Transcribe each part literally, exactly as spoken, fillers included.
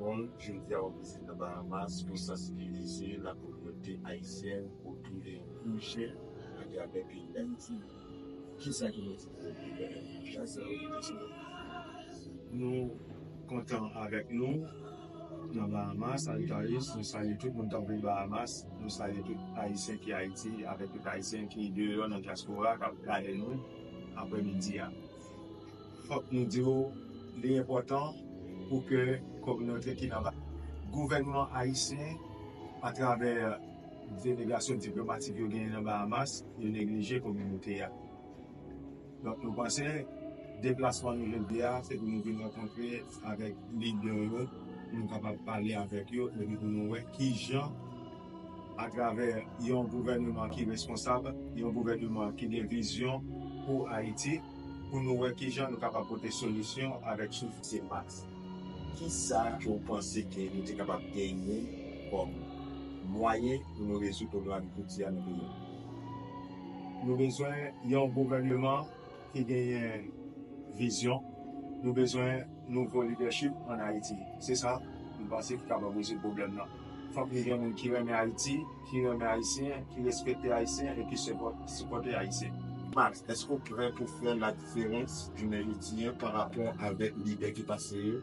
Bon, jodi a w ap vizit nan Bahamas pou sansibilize lakominote ayisyèn otou de yon pwojè atravè peyi Dayiti. Kisa ki motive w pou fè pwojè sa yo? Nou kontan avèk nou nan Bahamas, Altaïs, nou salye tout moun k ap viv Bahamas, nou salye tout Ayisyen ki Ayiti, avèk tout Ayisyen ki deyò nan dyaspora k ap gade nou aprèmidi a. Fòk nou di w, li enpòtan pou ke kominote ki nan ba-, gouvènman ayisyen, atravè delegasyon diplomatik yo genyen nan Bahamas, yo neglije kominote a. Donk, nou panse deplasman nou jodi a, se pou nou vin rankontre avèk lidè yo, pou nou kapab pale avèk yo, epi pou nou wè kijan, atravè yon gouvèneman ki responsab, yon gouvèneman ki gen vizyon pou Ayiti, pou nou wè kijan nou kapab pote solisyon avèk souf. Misye Max, kisa ke w panse ke nou te kapab genyen kòm mwayen pou nou rezoud pwoblem agrikilti a nan peyi a? Nou bezwen yon gouvèneman ki genyen vizyon. Nou bezwen nouvo lidèchip ann Ayiti. Se sa, m panse ki kapab rezoud pwoblèm nan. Fòk nou gen moun ki renmen Ayiti, ki renmen Ayisyen, ki respekte Ayisyen e ki sipò-, sipòte Ayisyen. Max, èske w prè pou fè ladiferans jounen jodi a pa rapò avèk lidè ki pase yo,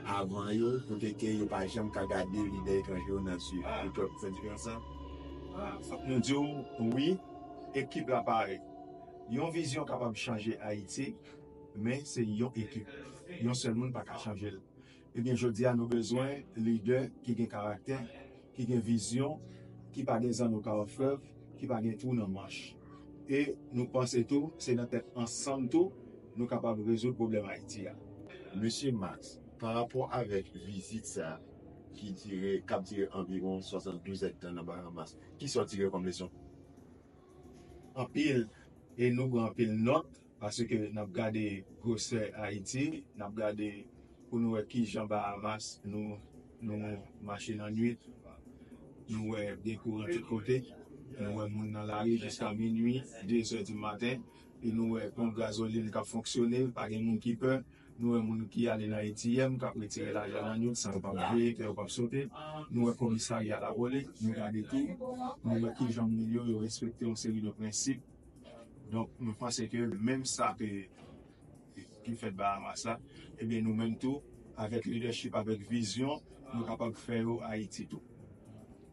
avan yo, kote ke yo pa janm ka gade lidè etranje yo nan zye? Ou prè pou fè diferans sa? Fòk nou di w, wi, ekip la pare. Yon vizyon kapab chanje Ayiti, men se yon ekip. Yon sèl moun pa ka chanje l. Ebyen, jodi a, nou bezwen lidè ki gen karaktè, ki gen vizyon, ki pa gen zanno ka òfèv, ki pa gen twou nan manch. E nou panse tou, se nan tèt ansanm tou, nou kapab rezoud pwoblèm Ayiti a. Mesye Max, pa rapò avèk vizit sa a, ki dire, k ap dire anviwon swasanndouz èdtan nan Bahamas, kisa w tire kòm leson? Anpil, e nou pran anpil nòt, paske n ap gade gwosè Ayiti, n ap gade pou nou wè kijan Bahamas, nou, nou mache nan nwit, nou wè gen kouran tout kote, nou wè moun nan lari jiska minwi, de zè di maten, e nou wè ponp gazolin k ap fonksyone, pa gen moun ki pè, nou wè moun ki ale nan A T M k ap retire lajan nan nwit san yo p ap veye, kè yo p ap sote. Nou wè komisarya lapolis, nou gade tou, nou wè kijan moun yo, yo respekte yon seri de prensip. Donk, nou panse ke menm sa ke, ki fèt Bahamas la, ebyen nou menm tou, avèk lidèchip, avèk vizyon, nou kapab fè yo Ayiti tou.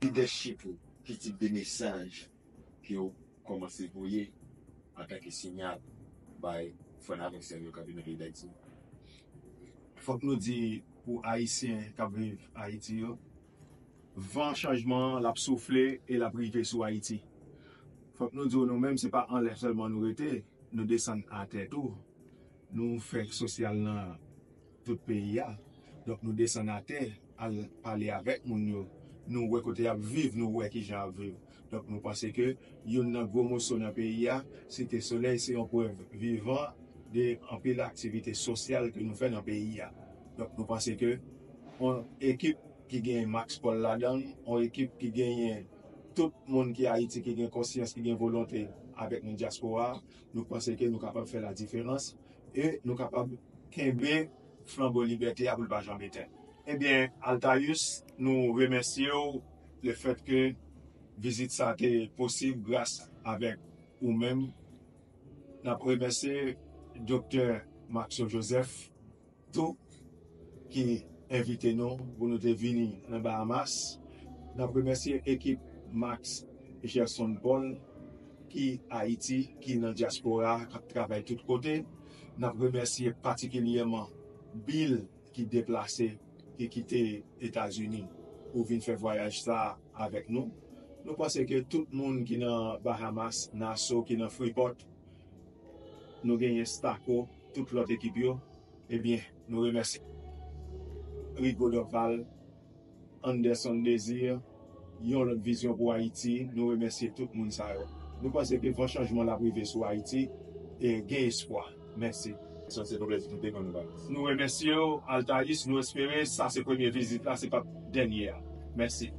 Lidèchip ou, ki tip de mesaj ke w kòmanse voye antanke siyal bay frè n avèk sè n yo k ap viv nan peyi Dayiti? Fòk nou di pou Ayisyen k ap viv Ayiti yo, van chanjman an, l ap soufle e l ap rive sou Ayiti. Fòk nou di w, nou menm, se pa anlè sèlman nou rete, nou desann atè tou. Nou fè sosyal nan tout peyi a. Donk, nou desann atè, al pale avèk moun yo. Nou wè kote y ap viv, nou wè kijan y ap viv. Donk, nou panse ke youn nan gwo moso nan peyi a, Site Solèy, se yon prèv vivan de anpil aktivite sosyal ke nou fè nan peyi a. Donk, nou panse ke yon ekip ki gen Max Paul ladan l, yon ekip ki genyen tout moun ki Ayiti, ki gen konsyans, ki gen volonte avèk moun dyaspora a, nou panse ke nou kapab fè ladiferans e nou kapab kenbe flanbo libète a pou l pa janm etenn. Ebyen, Altaïs, nou remèsye w lefètke vizit sa te posib gras avèk ou menm. N ap remèsye Doktè Maxo Joseph tou, ki envite nou pou nou te vini nan Bahamas. N ap remèsye ekip Max Gerson Paul, ki Ayiti, ki nan dyaspora, k ap travay tout kote. N ap remèsye patikilyèman Bill, ki deplase, ki kite Etazini pou vin fè vwayaj sa a avèk nou. Nou panse ke tout moun ki nan Bahamas, Nassau, ki nan Freeport, nou genyen Stako, tout lòt ekip yo, ebyen, nou remèsye Rigaud Dorval, Anderson Désir, Yon Lòt Vizyon pou Ayiti, nou remèsye tout moun sa yo. Nou panse ke van chanjman l ap rive sou Ayiti e gen espwa. Mèsi. Sa se premye vizit nou te konn ba. Nou remèsye w, Altaïs, nou espere sa se premye vizit la, se p ap dènye a. Mèsi.